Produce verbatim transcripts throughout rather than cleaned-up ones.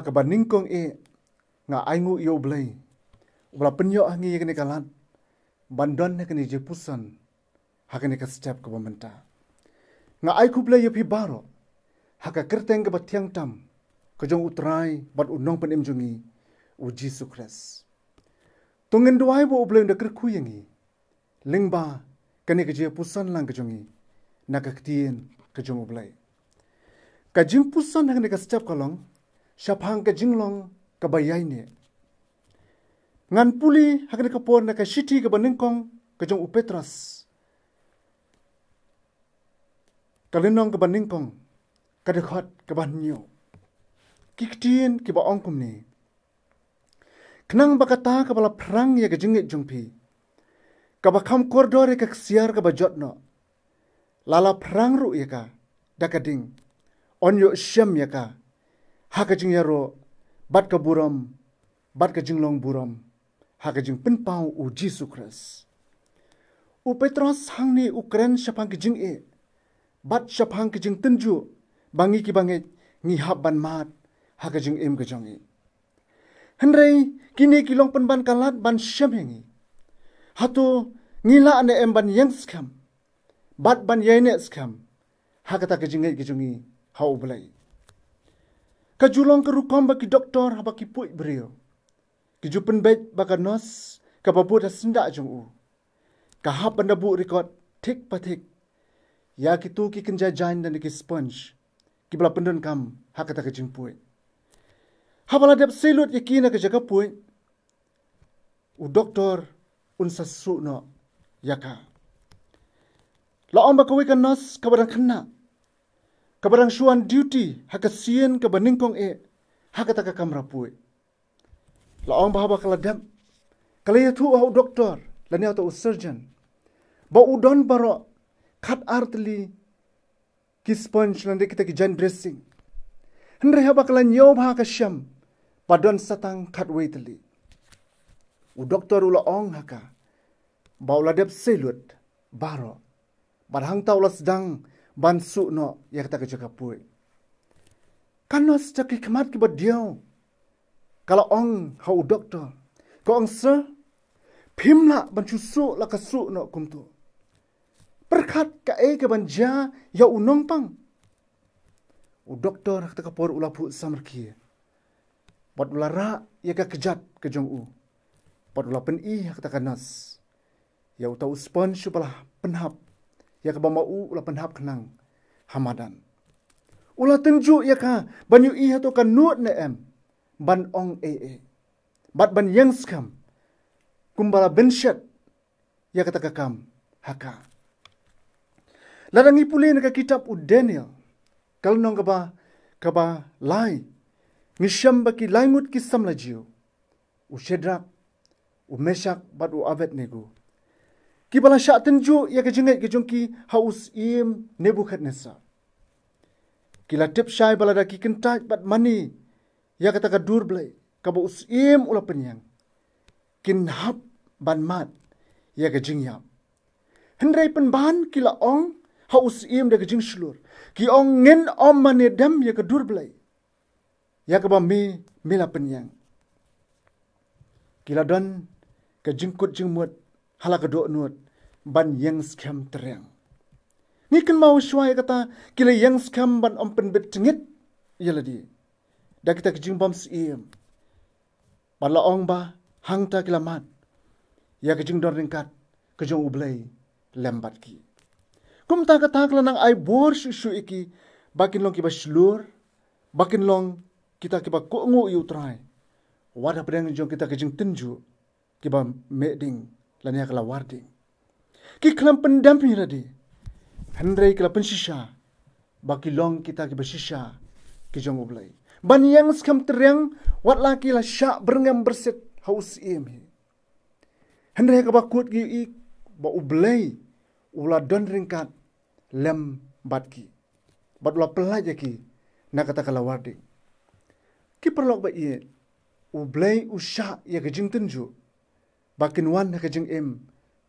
kaba nyngkong eh, nga ainguh ïa U Blei uba la pynïoh ha ngi ïa kane ka lad ban don ha kane ka jingpuson ha kane ka step kaba mynta. Nga ai khublei ïa phi baroh ha ka kyrteng kaba thiang tam ka jong U Trai bad U Nongpynim jong ngi, U Jisu Khrist. To ngin duwai ba U Blei un da kyrkhu ïa ngi lyngba kane ka jingpuson lang ka jong ngi na ka ktien ka jong U Blei. Ka jingpuson ha kane ka step ka long shaphang ka jinglong kaba ïaineh. Ngan pule ha kane ka por na ka shithi kaba nyngkong ka jong U Petros, ka lynnong kaba nyngkong, ka dkhot kaba hynñiew. Ki ktien kiba ong kumne: Khnang ba kata kaba la phrang ïa ka jingngeit jong phi, kaba kham kordor ïa ka ksiar kaba jot noh, la la phrang ruh ïa ka da ka ding, yn ïoh shem ïa ka ha ka jingïaroh bad ka burom bad ka jinglong burom ha ka jingpynpaw U Jisu Khrist. U Petros hangne u kren shaphang ka jingeh bad shaphang ka jingtynjuh ba ngi kiba ngeit ngi hap ban mad ha ka jingim ka jong ngi. Hynrei kine ki long pynban ka lad ban shem ïa ngi. Hato ngi lah ne em ban ïeng skhem bad ban ïaineh skhem ha kata ka jingngeit ka jong ngi ha U Blei? Ka ju long ka rukom ba ki doktor haba ki puid briew, ki ju pynbeit ba ka nurse kaba bud ha syndah jong u ka hap ban da buh record thik pa thik ïa kito ki kynja jaiñ lane ki sponge kiba la pyndonkam ha kata ka jingpuid. Haba la dep sei lut ïa ki na ka jaka puid, u doktor un sa suh noh ïa ka. La ong ba kawei ka nurse kaba dang khynnah, kaba dang shu wan duty ha ka sien kaba nyngkong eh ha kata ka kamra puid, la ong ba haba ka la dep, ka la ïathuh ha u doktor lane uta u surgeon ba u don baroh khat ar tylli ki sponge lane kita ki jaiñ dressing. Hynrei haba ka la ñiew bha ka shem ba don sa tang khatwei tylli. U doktor u la ong ha ka ba u la dep sei lut baroh, bad hangta u la sdang ban suh noh ïa kata ka jaka puid. Ka nurse da ki khmat kiba diaw ka la ong ha u doktor, ka ong, "Sir, phim lah ban shu suh la ka suh noh kumto. Pyrkhat kaei kaban jia ïa u nongpang." U doktor ha kata ka por u la phuh samrkhie bad u la rah ïa ka kjat ka jong u bad u la pyni ha kata ka nurse ïa uta u sponge uba la pynhap, ïa kaba ma u u la pynhap khnang ha madan. U la tynjuh ïa ka ban ïohi hato ka nud ne em ban ong ei ei bad ban ïeng skhem kumba la bynshet ïa kata ka kam ha ka. Lada ngi pule na ka kitab u Daniel, ka lynnong kaba, kaba lai, ngi shem ba ki lai ngut ki samla Jiw, u Shadrak, u Meshak bad u Abednego, kiba la shah tynjuh ïa ka jingngeit ka jong ki ha u syiem Nebukhadnessar, ki la tip shai ba lada ki kyntait bad mane ïa kata ka dur blei kaba u syiem u la pynïeng, kin hap ban mad ïa ka jingïap. Hynrei pynban ki la ong ha u syiem da ka jingshlur, ki ong, "Ngin ym mane dem ïa ka dur blei ïa kaba me, me la pynïeng." Ki la don ka jingkut jingmut ha la ka dohnud ban ïeng skhem tyrriang. Ngi kynmaw shwa ïa kata, ki la ïeng skhem ban ym pynbit tngit ïa lade da kita ki jingbym syiem. Bad la ong ba hangta ki la mad ïa ka jingdon ryngkat ka jong U Blei lem bad ki. Kumta kata ka la nang ai bor shuh shuh ïa ki ba kin long kiba shlur, ba kin long kita kiba kohnguh ïa U Trai, wat hapdeng jong kita ki jingtynjuh kiba meh ding lane ha ka lawar ding. Ki khlem pyndem hi lade, hynrei ki la pynshisha ba ki long kita kiba shisha ki jong U Blei, ban ïeng skhem tyrriang wat la ki la shah byrngem byrsit ha u syiem hi. Hynrei kaba kut ki ïohi ba U Blei u la don ryngkat lem bad ki bad u la pyllait ïa ki na kata ka lawar ding. Ki paralok ba ïeit, U Blei u shah ïa ka jingtynjuh ba kin wan ha ka jingim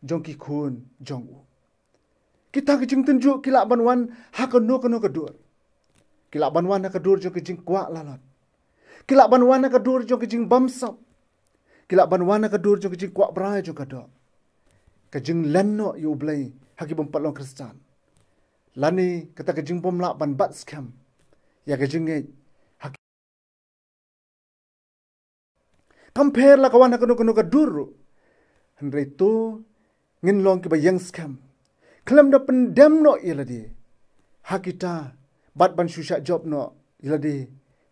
jong ki khun jong u. Kita ki jingtynjuh ki lah ban wan ha kano kano ka dur. Ki lah ban wan ha ka dur jong ka jingkwah lalat. Ki lah ban wan ha ka dur jong ka jingbamsap. Ki lah ban wan ha ka dur jong ka jingkwah brai jong ka doh. Ka jinglen noh ïa U Blei ha ki bym pat long Khristan. Lane kata ka jingbymlah ban bat skhem ïa ka jingngeit ha ki. Kam pher la ka wan ha kano kano ka dur ruh. Hynrei to ngin long kiba ïeng skhem khlem da pyndem noh ïa lade ha kita, bad ban shu shah jop noh ïa lade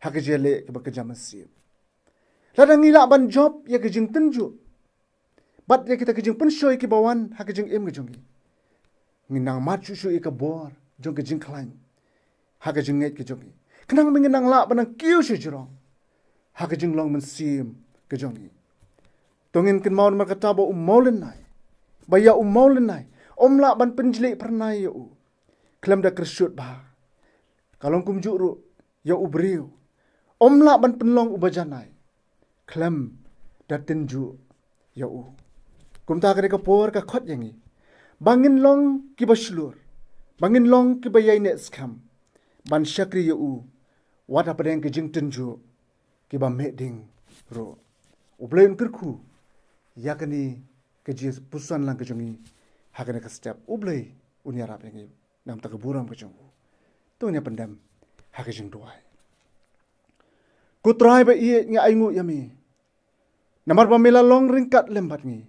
ha ka jingïaleh kaba kynja mynsiem. Lada ngi lah ban jop ïa ka jingtynjuh bad ïa kita ka jingpynshoi kiba wan ha ka jingim ka jong ngi, ngin nang mad shuh shuh ïa ka bor jong ka jingkhlaiñ ha ka jingngeit ka jong ngi, khnang ba ngin nang lah ban nang kiew sha jrong ha ka jinglong mynsiem ka jong ngi. To ngin kynmaw namar kata ba u mawlynnai, ba ïa u mawlynnai ym lah ban pynjleh phyrnai ïa u khlem da kyrshuh bha. Ka long kumjuh ruh ïa u briew, ym lah ban pynlong uba janai khlem da tynjuh ïa u. Kumta kane ka por ka khot ïa ngi ba ngin long kiba shlur, ba ngin long kiba ïaineh skhem ban shakri ïa u, wat hapdeng ka jingtynjuh kiba meh ding ruh. U Blei un kyrkhu ïa kane ka jingpuson lang ka jong ngi ha kane ka step. U Blei un ïarap ïa ngi namar ka burom ka jong u. To ngin ïa pyndem ha ka jingduwai. Ko Trai ba ïeit, ngi ainguh ïa me namar ba me la long ryngkat lem bad ngi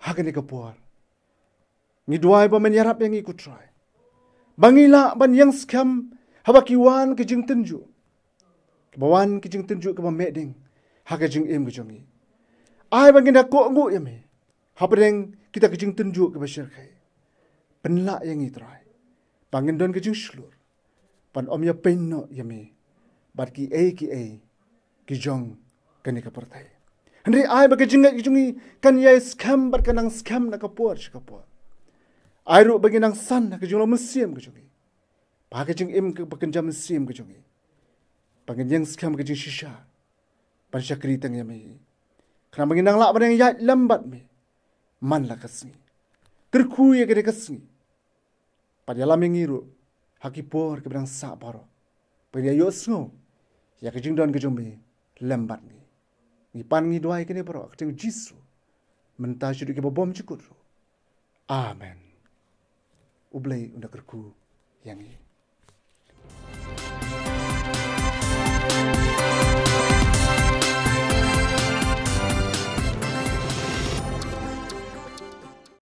ha kane ka por. Ngi duwai ba men ïarap ïa ngi ko Trai, ba ngi lah ban ïeng skhem haba ki wan ki jingtynjuh, ba wan ki jingtynjuh kiba meh ding ha ka jingim ka jong ngi. Ai ba ngin da kohnguh ïa me hapdeng kita ki jingtynjuh kiba shyrkhei. Pynlah ïa ngi Trai ba ngin don ka jingshlur ban ym ïa pynnoh ïa me bad kiei kiei ki jong kane ka pyrthei. Hynrei ai ba ka jingngeit ka jong ngi kan ïai skhem bad kan nang skhem na ka por sha ka por. Ai ruh ba ngin nang san ha ka jinglong mynsiem ka jong ngi, ba ka jingim kaba kynja mynsiem ka jong ngi, ba ngin ïeng skhem ka jingshisha ban shakri tang ïa me, khnang ba ngin nang lah ban ïaid lem bad me man la ka sngi. Kyrkhu ïa kane ka sngi, bad ïalam ïa ngi ruh ha ki por kiba dang sah baroh, ba ngin ïa ïohsngew ïa ka jingdon ka jong me lem bad ngi. Ngi pan ngi duwai kane baroh ha ka kyrteng Jisu, mynta shaduh kiba bymjukut ruh. Amen. U Blei un da kyrkhu ïa ngi.